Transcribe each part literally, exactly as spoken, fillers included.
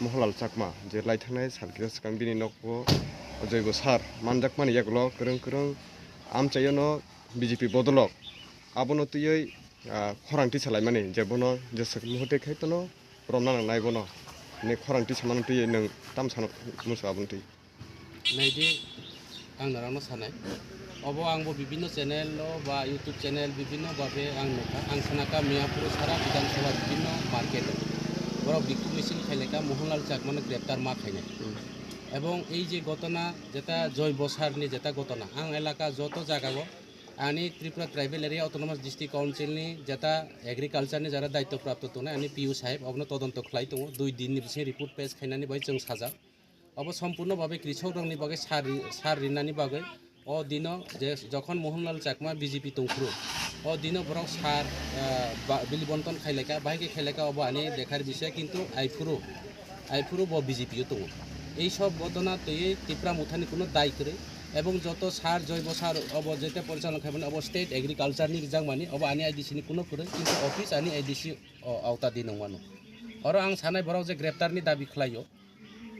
Mohanlal Chakma, je lai thangnai sal kisa swkang bini nogo Joibo sir manjakmani yagulo kwrwng kwrwng amchaio no B J P bodolok abono twiwi, ah, khorang tisa laimani, je bono jeswk muhurte khai tono romna nangnai bono, hwnwi khorang tisa mano twiwi nwng tam sano musu abono twi. Naidi, ang norokno sanai. Obo ang bo bibinno channel o ba YouTube channel bibinno babe ang nukha. Ang sana ka Miyapur sara Bidhan Sabha bibinno market o. Borok bikhuk misil khaileka Mohanlal Chakmano greptar ma khainai. Hmm. Ebong ei je gotona jeta Joibo sir ni jeta gotona, ang elaka joto jaga o ani Tripura Tribal Area Autonomous District Council ni jeta agriculture ni jara daityo prapto tongnai ani P U saheb obono todonto khlai tongo. Dui din ni bising report pes khainani bai chwng sajak. Obo sompurno babe krisokrokni bagwi sar ri-, sar rinani bagwi o dino je jokhon Mohanlal Chakma B J P tongphuru, o dino borok sar, ah, ba-, bili bonton khaileka, bahai khe khaileka obo ani dekhar bisoi, kintu aiphuru, aiphuru bo B J P o tongo. Ei sob ghotona twiwi Tipra Mothani kuno dai kwrwi, ebong joto sar, joibo sar obo jete porichalona khaimani obo state agriculture ni rijak mani, obo ani I D C ni kuno kwrwi, kintu office ani I D C o auta di nung mano. Oro ang sanai borok je greptar ni dabi khlaio.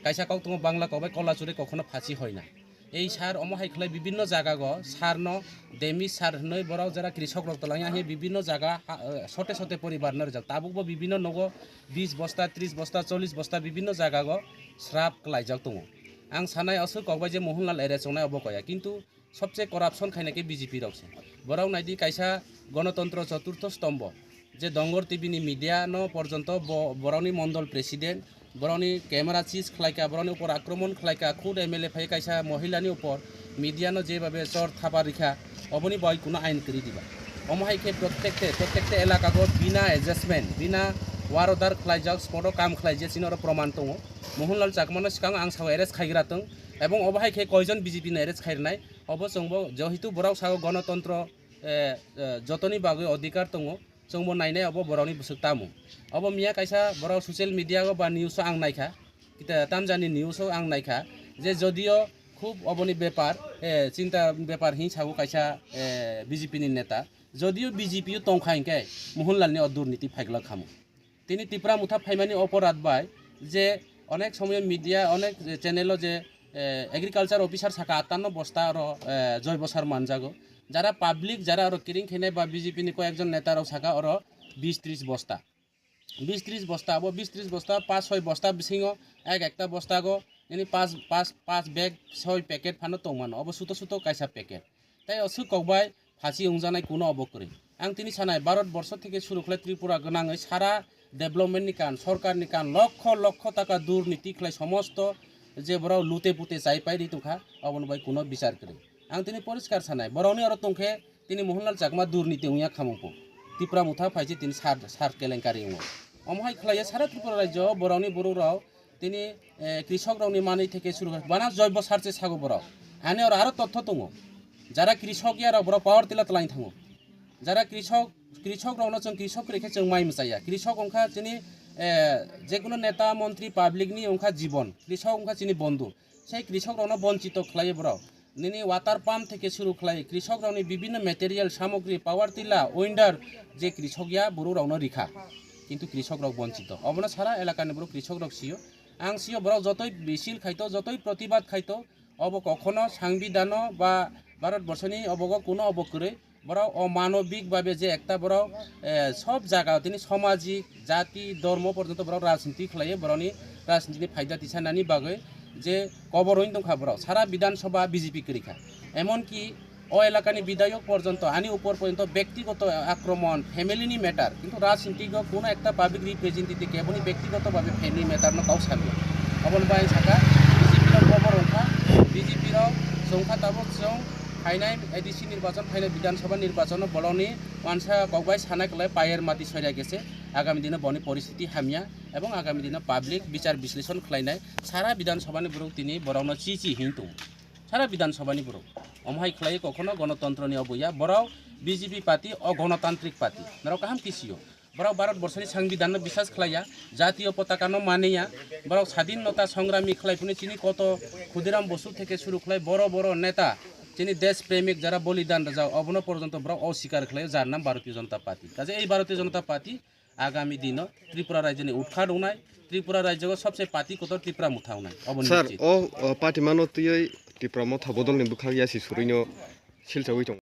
Kaisa kok tongo Bangla kok bai Kola churi kok kheno phachi hoina. Ei sir omo hai khlai bibinno jaga go sir no demi sir hwnwi borok jara krisok rok twlangya hai bibinno jaga ha, eh, sote sote poribar no rijak. Tabuk bo bibinno nogo bis bosta, tris bosta, chollis bosta bibinno jaga go srap klaijak tongo. Ang sanai aswk kok bai je Mohanlal arrest wngnai obo koya, kintu sobse corruption khaina khe B J P rok se. Borok naidi kaisa gonotontro choturtho stombo. Je Dongor T V ni media no porjonto bo-, borokni mondol president, borokni camera seize khlaika, borokni upor akromon khlaika, khud M L A phai kaisa mohila ni upor media no je babe chor thapa rikha, oboni bai kuno ain kwrwi diba. Omo hai khe prottekte, prottekte elaka go bina adjustment, bina war order khlaijak, spot o kam khlaijak, chini oro proman tongo. Mohanlal Chakma no swkang ang sao arrest khaigra tong, ebong obo hai khe koijon B J P ni arrest khairnai, obo chwngbo jehetu borok sao gonotontro, eh, eh, jotoni bagwi odhikar tongo, chwngbo nainai obo borokni bwswk tamo. Obo miya kaisa borok social media o ba news o ang naikha, kita tamjani news o ang naikha je jodio khub oboni bepar, eh, chinta bepar hinwi sago kaisa, eh, B J P ni neta, jodio B J P o tongkha hinkhe Mohanlal ni o durniti phaikla khamu. Tini Tipra Motha phaimani oporad bai je onek somoyo media, onek channel o je, eh, agriculture officer saka attanno bosta oro, eh, joibo sar manjago. Jara public, jara oro kiring khainai ba B J P ni koyekjon neta rok saka oro bis tris bosta. Bis tris bosta, abo bis tris bosta, pas soi bosta bisingo ek ekta bosta go nini pas, pas, pas bag soi packet phano tongmano. Obo suto suto kaisa packet. Tei oswk kokbai phachi wngjaknai kuno obo kwrwi. Ang tini sanai, Bharat borsho theke suru khlai Tripura gwnangwi sara development ni kan, sorkar ni kan, lokho lokho taka durniti khlai somosto je borok lute pute chai pai ri tongkha, oboni bai kuno bichar kwrwi. Ang tini poriskar sanai, borokni oro tongkhe tini Mohanlal Chakma durniti wngya khamung po. Tipra Motha phaise tini sar, sar kelenkari wngo. Omo hai khlaiya sara Tripura rajyo borokni borok rok tini, eh, krisok rokni manwi theke suru kha, bana joibo sar se sago borok. Ani oro aro totho tongo. Jara krisok ya rok borok power tila twlaini thango. Jara krisok, krisok rokno chwng krisok kwrwi khe chwng mai mwchaya. Krisok wngkha chini, eh, jekuno neta, montri, public ni wngkha jibon. Krisok wngkha chini bondhu. Sei krisok rokno bonchito khlaiwi borok. Nini water pump theke suru khlai, krisok rokni bibinno material samogri, power tila, winder je krisok ya borok rokno rikha. Kintu krisok rok bonchito. Obono sara elakani borok krisok rok sio. Ang sio borok jotoi bisil khaito, jotoi protibad khaito, obo kokhono sangbidano ba Bharat borsoni obogo kuno obo kwrwi. Borok omanobik babe je ekta borok, eh, sob jaga tini samajik, jati, dhormo porjonto borok rajniti khlaiyo, borokni rajnitini phaida tisanani bagwi je kobor wng tongkha borok, sara Bidhan Sabha B J P kwrwi kha. Emonki o elakani bidayok porjonto, ani upor porjonto bektigoto akromon, family ni matter, kintu rajnitiko kuno ekta public representative keboni bektigoto babe family matter no kok sabi. Oboni bai saka B J P rok kobor wngkha, B J P rok chwngkha tabuk chwng phainai A D C nirbachon, phainai Bidhan Sabha nirbachon o bolongni wansa kokbai sana kwlai payer mati soira gese, agami dino boni poristhiti hamya ebong agami dino public bichar bisleshon khlainai sara Bidhan Sabha ni borok tini borokno chi chi hin tongo. Sara Bidhan Sabha ni borok. Omo hai khlai kokhono gonotontro ni obo ya, borok B J P party o gonotantrik party. Norok kaham khe sio. Borok Bharat borsoni sangbidanno bisas khlaiya, jatiyo potakano maniya, borok sadinota songrami khlai phano chini koto Khudiram Bosu theke suru khlai boro boro neta, chini desh premik jara bolidan rwjak, obono porjonto borok oswikar khlaio, jar nam Bharatiya Janata Party. Kaje ei Bharatiya Janata Party agami dino Tripura rajyoni utkhat wngnai, Tripura rajyo sobse party kotor Tipra Motha wngnai. Obo sir, nischit. O, o, party mano twiwi Tipra Motha bodolni bwkhak yasi surwino silchawi tongo.